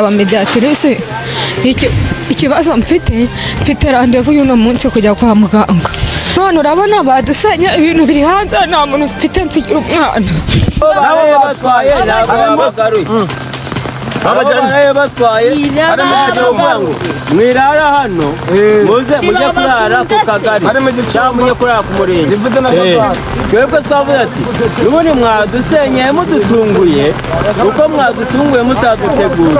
Aba médiatrice, ikibazo mfite rendez-vous y'uno munsi kujya kwa muganga. None urabona badusenya, ibintu biri hanze, nta muntu mfite nsigira umwana. Nabo batwaye, ntabwo babagaruye. Abo batwaye harimo igicumbi ngo mwirara hano, muze mujye kurara ku kagari cyangwa mujye kurara ku murenge. Twebwe twavuze ati: "N'ubundi mwadusenyeye mudutunguye, kuko mwadutunguye mutaduteguye.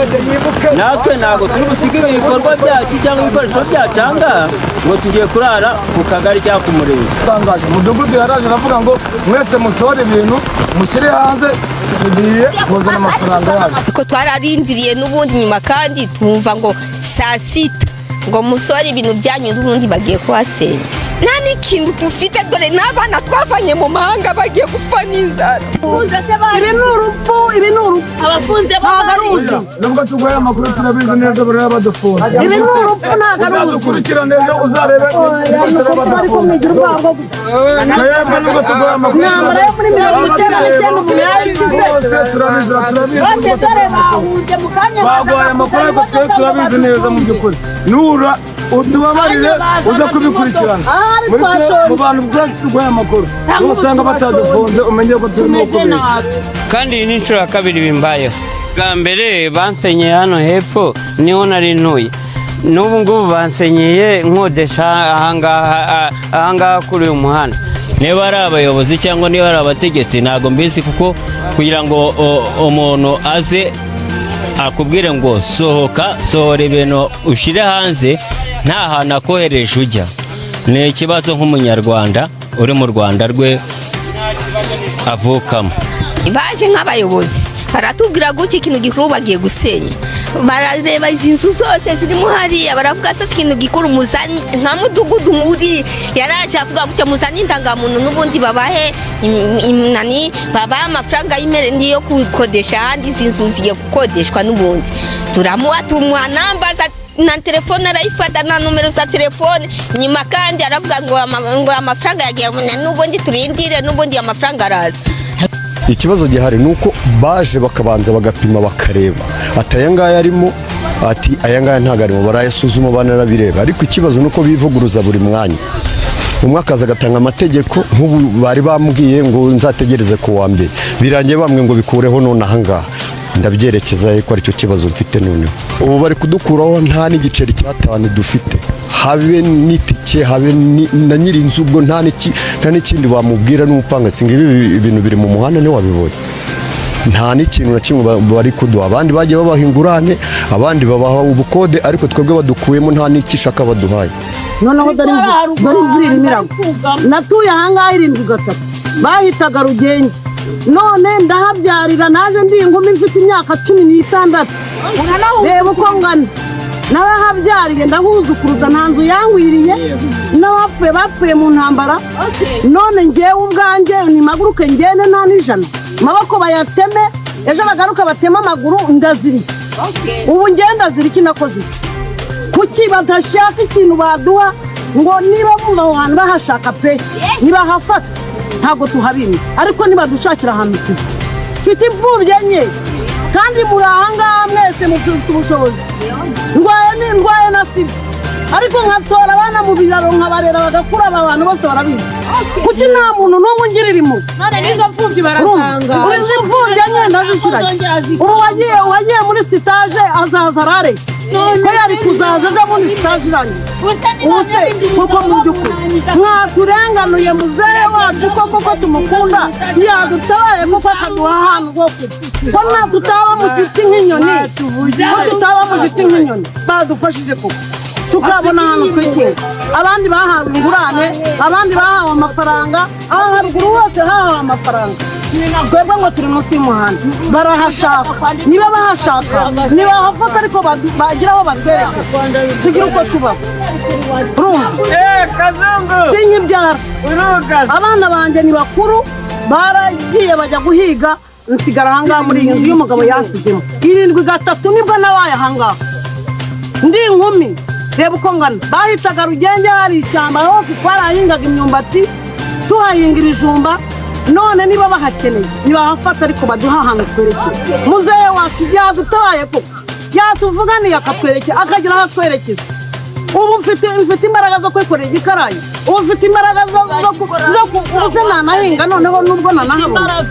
Natwe ntabwo turi busige ibikorwa byacu cyangwa ibikoresho byacu aha ngaha ngo tugiye kurara ku kagari cyangwa ku murenge." Tangaje umudugudu yaraje aravuga ngo: "Mwese musohore ibintu mushyire hanze, tugiye kuzana amafaranga yacu." Ariko twararindiriye n'ubundi nyuma, kandi twumva ngo saa 6 ngo musore ibintu byanyu, n'ubundi bagiye kuhasenya. Nta n'ikintu dufite, dore n'abana twavanye mu mahanga bagiye gupfa n'inzara. Ibi ni urupfu, ibi ni urupfu, Abafunze. Ntabwo ari ubuzima. Nubwo tuguhaye amakuru, turabizi neza buriya badufunze. Ibi ni urupfu, ntabwo ari ubuzima. Uzadukurikira neza, uzarebe niba Bari kumwigira ubwoba bwo twebwe nubwo tuguhaye amakuru. Intambara yo muri 99 umuntu yarayikize. Bose turabizi, turabizi. Bose dore bahunze mu kanya. Baguhaye amakuru, ariko twe turabizi neza mu by'ukuri. Nura utubabarire, uza kubikurikirana. Ahari Muri twe, twashonje. mu bantu twese tuguhaye amakuru, nusanga batadufunze umenye ko turimo kubeshya. Kandi iyi ni inshuro ya kabiri bimbayeho. Bwa mbere bansenyeye hano hepfo, niho nari ntuye. N'ubu ngubu bansenyeye nkodesha ahangaha kuri uyu muhanda. Niba ari abayobozi cyangwa niba ari abategetsi, ntabwo mbizi, kuko kugira ngo umuntu aze akubwire ngo sohoka, sohora ibintu ushyire hanze, nta hantu akohereje ujya, ni ikibazo nk'Umunyarwanda uri mu Rwanda rwe avukamo. Baje nk'abayobozi, baratubwira gutya: ikintu gikuru bagiye gusenya. Barareba izi nzu zose zirimo hariya, baravuga: "Sasa ikintu gikuru muzanye." Nka mudugudu muri yaraje avuga gutya: "Muzane indangamuntu, n'ubundi babahe nani, babahe amafaranga y'imere yo gukodesha ahandi. Izi nzu zigiye gukodeshwa n'ubundi." Turamuha, tumuha namba na telefone, arayifata na nomero za telefone. Nyuma kandi aravuga ngo ngo amafaranga yagiye, n'ubundi turindire, n'ubundi amafaranga araza. Ikibazo gihari ni uko baje bakabanza bagapima, bakareba ati: "Aya ngaya arimo," ati: "Aya ngaya ntabwo arimo." Barayasuzuma, banarabireba, ariko ikibazo ni uko bivuguruza buri mwanya. Umwe akaza agatanga amategeko. Nk'ubu bari bambwiye ngo nzategereze ku wa mbere, birangiye bamwe ngo bikureho none. Ahangaha ndabyerekeza he ko aricyo kibazo mfite? Noneho ubu bari kudukuraho nta n'igiceri cy'atanu dufite, habe n'itike, habe na nyiri inzu ubwo nta n'ikindi wamubwira n'umupanga. Singa ibi ibintu biri mu muhanda, ntiwabibonye? Nta n'ikintu na kimwe bari kuduha. Abandi bagiye babaha ingurane, abandi babaha ubukode, ariko twebwe badukuyemo nta n'ikishaka baduhaye. Noneho dore imvura irimo iragwa. Natuye ahangaha 73, bahitaga Rugenge, none ndahabyarira. Naje ndi inkumi mfite imyaka 16, reba uko ngana. Narahabyariye, ndahuzukuruza, nta nzu yangwiriye, n'abapfuye bapfuye mu ntambara. None ngewe ubwanjye nimaguruke ngende nta n'ijana, amaboko bayateme, ejo bagaruka bateme amaguru, ndazirika. Ubu ngende ndazira iki? Nakoze iki? Kuki badashaka ikintu baduha? Ngo niba bumva aho hantu bahashaka pe, nibahafata, ntabwo tuhabimye, ariko nibadushakira ahantu tuba. Mfite imfubyi enye, kandi muri aha ngaha mwese mufite ubushobozi. Ndwaye na sida, ariko nkatora abana mu biraro nkabarera bagakura. Aba bantu bose barabizi. Kuki nta muntu n'umwe ungirira impuhwe? None n'izo mfubyi baratanga. Izi mfubyi enye ndazishyiranye. Ubu wagiye muri stage azaza arare ko yari kuzaza ejo bundi stage irangiye. Ubu se koko mu by'ukuri mwaturenganuye? Muzehe wacu koko ko tumukunda, yadutabaye kuko akaduha ahantu ho kuba, ko nta tutaba mu giti nk'inyoni, ko tutaba mu giti nk'inyoni. Badufashije koko tukabona ahantu twikinga. Abandi bahawe ingurane, abandi bahawe amafaranga, aha haruguru hose hahawe amafaranga. Twebwe ngo turi munsi y'umuhanda. Barahashaka, niba bahashaka ntibahafata, ariko bagira aho batwerekeza tugire uko tubaho. Urumva, sinkibyara, abana banjye ni bakuru, baragiye bajya guhiga, nsigara ahangaha muri iyi nzu y'umugabo yansizemo. 73 nibwo nabaye ahangaha ndi inkumi, reba uko ngana. Bahitaga Rugenge, hari ishyamba hose, twarahingaga imyumbati, tuhahinga ibijumba. None niba bahakeneye ntibahafata, ariko baduha ahantu twerekeye. Muzehe wacu yadutabaye koko. Yatuvuganiye akatwerekeza, akagira aho atwerekeza. Ubu mfite imbaraga zo kwikorera igikarayi, ubu mfite imbaraga zo ubu se nanahinga. Noneho nubwo nanahabona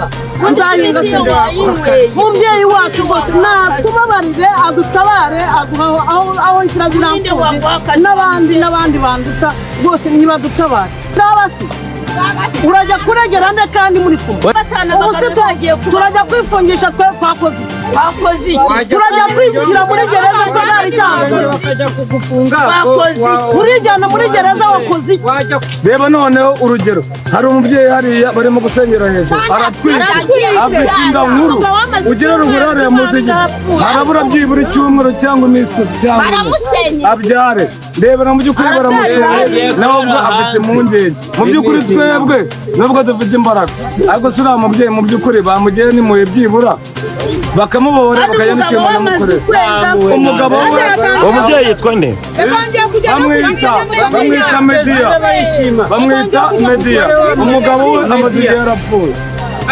nzahinga se? Mubyeyi wacu rwose natubabarire, adutabare, aduha aho nshyira ziriya mfubyi n'abandi n'abandi banduta. Rwose nibadutabare. Nabasi urajya kuregera nde kandi muri kumwe? Ubu se turajya kwifungisha? Twe twakoze iki? Bakoze iki? Turajya kwishyira muri gereza ko nta icyaha? Bakajya kugufunga. Bakoze iki? Urijyana muri gereza, wakoze iki? Reba noneho urugero, hari umubyeyi hariya barimo gusenyera hejuru, aratwite, afite inda nkuru. Ugera ruguru hariya munsi y'igiti, harabura byibura icyumweru cyangwa iminsi 3 cyangwa 4 Baramusenyera. abyare. Rebera, mu by'ukuri baramusenye, nawe ubwo afite impungenge. Mu by'ukuri twebwe nubwo dufite imbaraga, ariko si uriya mubyeyi, mu by'ukuri bamugire n'impuhwe, byibura bakamubabara, bakajya n'ikintu banamukorera umugabo we. Uwo mubyeyi yitwa nde? Bamwita Mediya, bamwita Mediya. Umugabo we amaze igihe yarapfuye.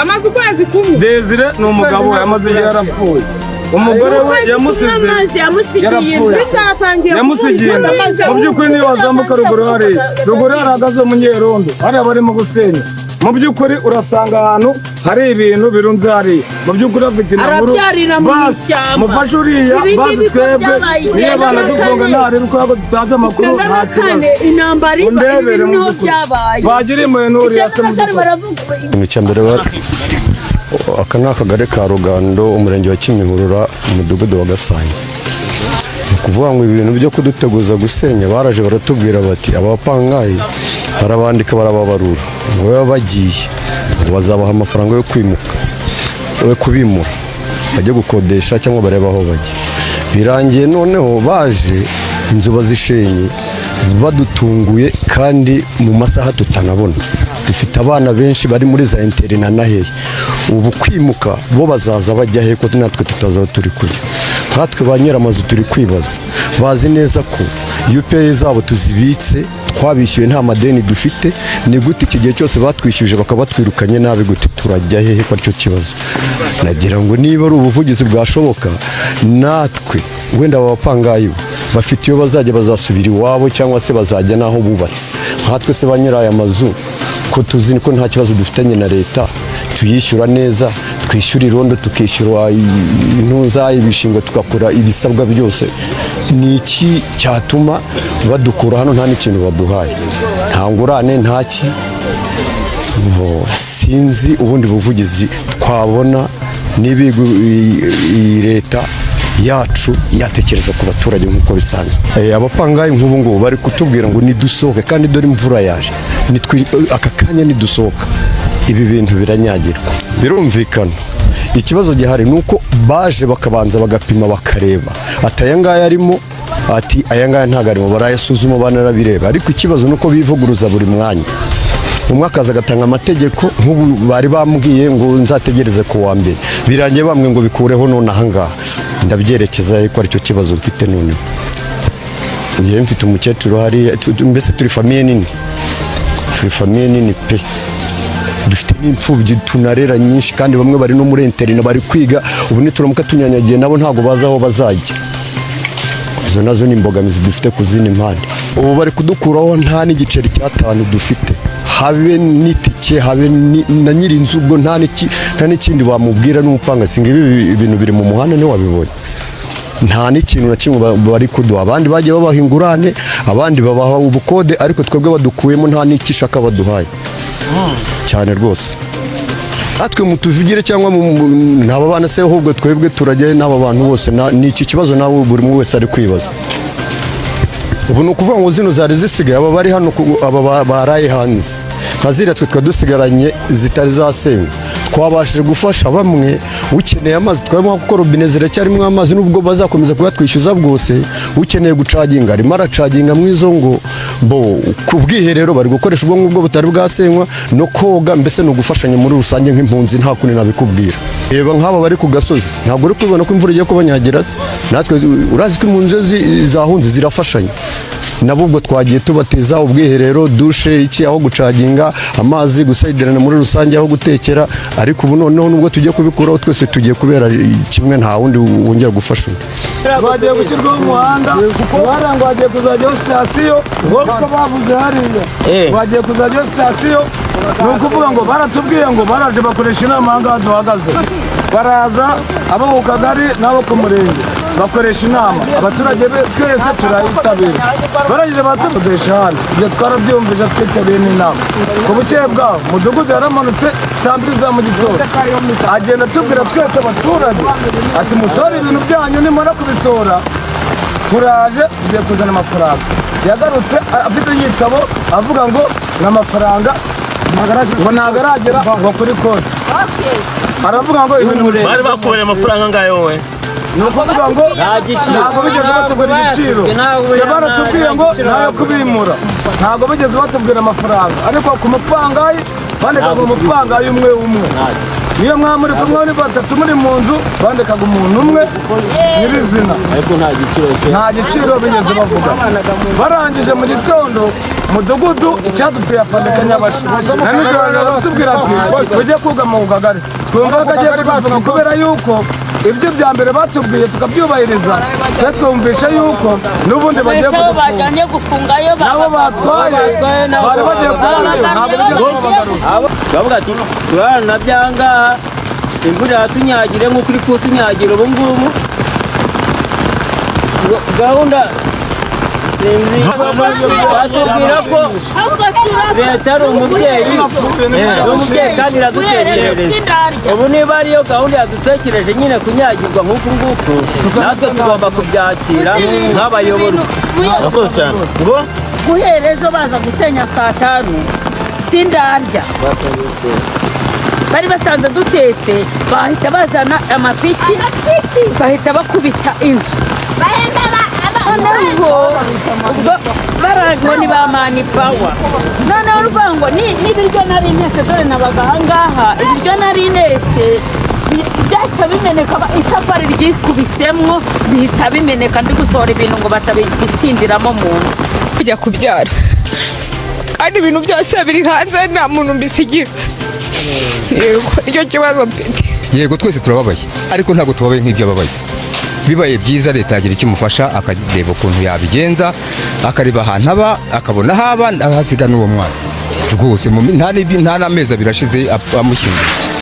Amaze ukwezi kumwe. Desire ni umugabo we, amaze igihe yarapfuye. Umugore we yamusize Amazi yamusigiye. yarapfuye, yamusigiye inda. Mu by'ukuri niyo wazamuka ruguru hariya, ruguru harahagaze umunyerondo, hariya barimo gusenya. Mu by'ukuri urasanga ahantu hari ibintu birunze hariya. Mu by'ukuri afite inda nkuru. Arabyarira mu Basi ishyamba. mufashe uriya. Ibi Basi ngibi ko twebwe byabaye niyo icyenda abana na dufunga kane. ntarebe ko tutazi amakuru, Icyenda nta na kane kibazo. intambara iba, Undebere ibi mu niho by'ukuri. byabaye. Bagira impuhwe n'uriya se Icyenda mu na kane by'ukuri. baravuga. Ikintu cya mbere, aka ni akagari ka Rugando, umurenge wa Kimihurura, umudugudu wa Gasange. Ni ukuvuga ngo ibintu byo kuduteguza gusenya, baraje baratubwira bati abapangayi barabandika, barababarura, ngo babe bagiye, ngo bazabaha amafaranga yo kwimuka, yo kubimura bajye gukodesha cyangwa barebe aho bajya. Birangiye noneho baje inzu bazishenye badutunguye kandi mu masaha tutanabona. Dufite abana benshi bari muri za internat na hehe. Ubu kwimuka, bo bazaza bajya he ko natwe tutazi aho turi kujya? Nkatwe ba nyir'amazu turi kwibaza. Bazi neza ko UPA zabo tuzibitse, twabishyuye, nta madeni dufite. Ni gute iki gihe cyose batwishyuje bakaba batwirukanye nabi gute? Turajya hehe ko aricyo kibazo? Nagira ngo niba ari ubuvugizi bwashoboka, natwe wenda aba bapangayi bo bafite iyo bazajya, bazasubira iwabo cyangwa se bazajya n'aho bubatse. Nkatwe se ba nyiri aya mazu, ko tuzi ko nta kibazo dufitanye na leta, tuyishyura neza, twishyura irondo, tukishyura intuza, ibishingwe, tugakora ibisabwa byose, ni iki cyatuma badukura hano nta n'ikintu baduhaye, nta ngurane, nta ki? Bo, sinzi ubundi buvugizi twabona niba iyi leta yacu yatekereza ku baturage nk'uko bisanzwe. Abapangayi nk'ubu ngubu bari kutubwira ngo nidusohoke, kandi dore imvura yaje. Aka kanya nidusohoka ibi bintu biranyagirwa, birumvikana. Ikibazo gihari ni uko baje bakabanza bagapima, bakareba ati aya ngaya arimo, ati aya ngaya ntabwo arimo, barayasuzuma, banarabireba. Ariko ikibazo ni uko bivuguruza buri mwanya. Umwe akaza agatanga amategeko. Nk'ubu bari bambwiye ngo nzategereze ku wa mbere, birangiye bambwiye ngo bikureho none. Ahangaha ndabyerekeza ko aricyo kibazo mfite. Noneho ngewe mfite umukecuru hariya, mbese turi famille nini, turi famille nini pe. Dufite n'imfubyi tunarera nyinshi, kandi bamwe bari no muri internat bari kwiga. Ubu nituramuka tunyanyagiye nabo ntabwo bazi aho bazajya. Izo nazo ni imbogamizi dufite ku zindi mpande. Ubu bari kudukuraho nta n'igiceri cy'atanu dufite, habe n'itike, habe na nyiri inzu ubwo nta n'ikindi bamubwira n'umupanga. Singa ibi ibintu biri mu muhanda, niwe wabibonye. Nta n'ikintu na kimwe bari kuduha. Abandi bagiye babaha ingurane, abandi babaha ubukode, ariko twebwe badukuyemo nta n'ikishaka baduhaye cyane rwose. Natwe mutuvugire cyangwa ntaba bana se, ahubwo twebwe turajyayo n'aba bantu bose? Ni iki kibazo nawe buri umwe wese ari kwibaza. Ubu ni ukuvuga ngo zino zari zisigaye, aba bari hano, aba baraye hanze, nka ziriya twe twari dusigaranye zitari zasenywa, twabashije gufasha bamwe. Ukeneye amazi twabamo, kuko robine ziracyarimo amazi nubwo bazakomeza kuyatwishyuza bwose. Ukeneye gucaginga arimo aracaginga mu izo ngo bo ku bwiherero bari gukoresha ubwo ngubwo butari bwasenywa, no koga. Mbese ni ugufashanya muri rusange nk'impunzi, nta kundi nabikubwira. Reba nk'aba bari ku gasozi, ntabwo uri kubibona ko imvura igiye kubanyagira se? Natwe urazi ko impunzi zahunze zirafashanya nabo. Ubwo twagiye tubateza ubwiherero, douche, iki, aho gucaginga amazi, gusayidirana muri rusange, aho gutekera. Ariko ubu noneho nubwo tugiye kubikuraho, twese tugiye kubera kimwe, nta wundi wongera gufasha undi. Ngo hagiye gushyirwaho umuhanda, umuhanda ngo hagiye kuzajyaho sitasiyo, kuko bavuze hariya ngo hagiye kuzajyaho sitasiyo. Ni ukuvuga ngo baratubwiye ngo baraje bakoresha inama aha ngaha duhagaze, baraza abo ku kagari n'abo ku murenge bakoresha inama, abaturage be twese turayitabira. Barangije baratubudesha hano, ibyo twarabyumvise, twitabiriye n'inama. Ku bukeye bwaho umudugudu yaramanutse saa 2 za mu gitondo, agenda atubwira twese abaturage ati: "Musohore ibintu byanyu, nimara kubisohora turaje, tugiye kuzana amafaranga." Yagarutse afite igitabo, avuga ngo ni amafaranga ngo ntabwo aragera ngo kuri konti, aravuga ngo ibintu Bari bakubereye amafaranga angahe wowe? Ni ukuvuga ngo ntabwo bigeze batubwira igiciro. Twe baratubwiye ngo nayo kubimura, ntabwo bigeze batubwira amafaranga. Ariko ku mupangayi bandikaga umupangayi umwe umwe, niyo mwaba muri kumwe muri batatu muri mu nzu, bandikaga umuntu umwe nyirizina. Ariko nta giciro cye. Nta giciro bigeze bavuga. Barangije mu gitondo, mudugudu icyaduteye afandika Nyabashi na nijoro aratubwira ati tujye kugama ku kagari. Twumva ko agiye kudufunga kubera yuko ibyo bya mbere batubwiye tukabyubahiriza. Twe twumvisha yuko n'ubundi bagiye Mbese abo kudufunga. Bajyanye gufungayo. Nabo batwaye bari bagiye kubagayo, ntabwo bigeze babagarura. Bavuga ati turarana na byangaha, imvura iratunyagire nk'uko iri kutunyagira ubu ngubu. Ngo gahunda sinzi, batubwira ko leta ari umubyeyi, ni umubyeyi kandi iradutekerereza. Ubu niba ariyo gahunda yadutekereje nyine, kunyagirwa nk'uku nguku, natwe tugomba kubyakira nk'abayoborwa. Urakoze cyane ngo Guhera ejo baza gusenya saa 5 sindarya. Bari basanze dutetse, bahita bazana amapiki, bahita bakubita inzu. Noneho ubwo ngo ni ba manpower. Noneho uruvuga ngo n'ibiryo nari ntetse, dore nabaga ahangaha, ibiryo nari ntetse byahise bimeneka, itafari ryikubisemwo bihita bimeneka, ndi gusohora ibintu ngo batabitsindiramo mu nzu. Kujya kubyara kandi ibintu byose biri hanze, nta muntu mbisigira. Yego, nicyo kibazo mfite. Yego, twese turababaye, ariko ntabwo tubabaye nk'ibyo ababaye. Bibaye byiza leta yagira icyo imufasha, akareba ukuntu yabigenza, akareba ahantu aba, akabona aho aba, ahasiga n'uwo mwana rwose. Nta n'amezi 2 ashize amushyingiye.